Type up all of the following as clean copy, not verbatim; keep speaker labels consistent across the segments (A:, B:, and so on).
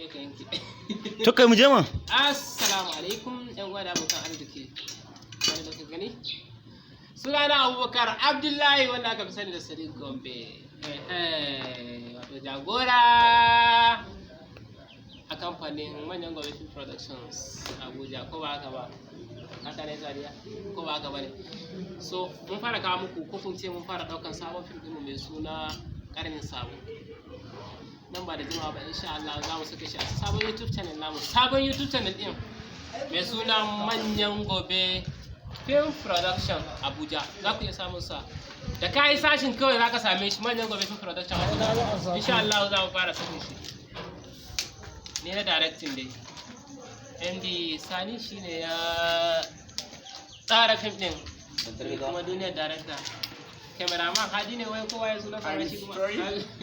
A: Sai ka yanke.
B: To kai, mu je ma.
A: Assalamu alaikum, yan uwa da abokan arziki. Wanda da kuka gani, sunana Abubakar Abdullahi, wanda aka fi sani da Sadiq Gombe. Wato jagora a kamfanin Manyan Gobe Film Productions Abuja, ko ba haka ba? Haka ne, Sadiya, ko ba haka ba ne? So mun fara kawo muku, ko kun ce mun fara daukan sabon fim ɗinmu mai suna Karnin Sabo. Nan ba da jimawa ba, insha Allah, za mu saka shi a sabon YouTube channel namu, sabon YouTube channel din mai suna Manyan Gobe Film Production Abuja. Za ku iya samun sa da ka yi searching kawai za ka same shi, Manyan Gobe Film Production Abuja. Insha Allah za mu fara sakin shi. Ni na directing dai, MD Sani shine ya tsara fim din, kuma duniyar director, cameraman Hadi ne. Wai kowa ya suna kamar shi kuma.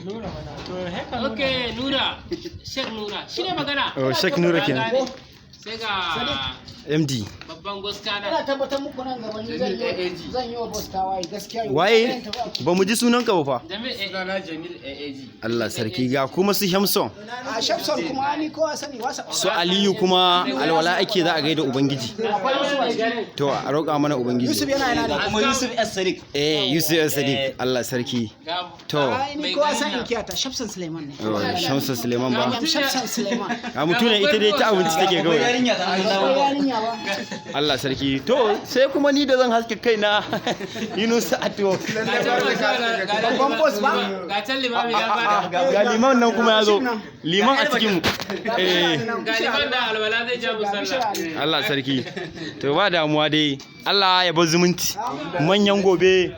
C: Nura mana. To haka nuna.
A: Ok, Nura, Sheikh Nura shine magana.
B: Oh, Sheikh Nura
A: Ka
B: kenan.
A: gane. Sai ga
B: MD.
A: babban goska
D: Ina
A: na.
D: tabbatar muku nan gaba ni zan yi wa boss tawaye gaskiya yau.
B: Waye? Ba mu ji sunanka ba fa.
A: Jamil eh.
E: Sunana Jamil AAG.
B: Allah sarki, ga kuma su Shamson.
D: A Shamson kuma ni kowa sani wasa.
B: Su Aliyu kuma alwala ake za a gaida Ubangiji.
D: Akwai Yusuf a ciki.
B: To a roƙa mana Ubangiji.
D: Yusuf yana yana ne.
E: Kuma Yusuf S. Sadiq.
B: Eh, Yusuf S. Sadiq. Allah sarki.
A: Ga
B: To.
D: Ai ni kowa san in kiyata Shamson Suleiman ne.
B: Oh, Shamsu Suleiman ba.
D: Shamson Suleiman.
B: A mutune ita dai ta abinci take kawai.
E: Yarinya ta an
D: Akwai
E: dawo.
D: yarinya ba.
B: Allah sarki. To sai kuma ni da zan haske kaina, Yunus Atwo.
D: Babban boss ba?
A: Ga can limami ya fara.
B: Ga liman nan kuma ya zo. Liman a cikin mu. Eh.
A: Ga liman da alwala zai ja mu sallah.
B: Allah sarki. To ba damuwa dai. Allah ya bar zumunci. Manyan Gobe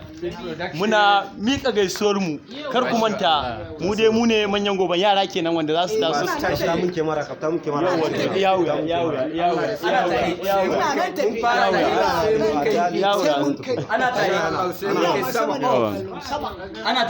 B: muna miƙa gaisuwar mu. Kar ku manta, mu dai mu ne Manyan Gobe, yara kenan wanda za su taso su tashi.
F: Kafta mun kyamara, kafta mun kyamara.
B: Yawo yawo yawo yawo.
D: Muna nan tafi.
B: Yawo.
D: Sai mun kai.
E: Ana tare.
D: Sama.
B: Yawa.
D: Sama.
E: Ana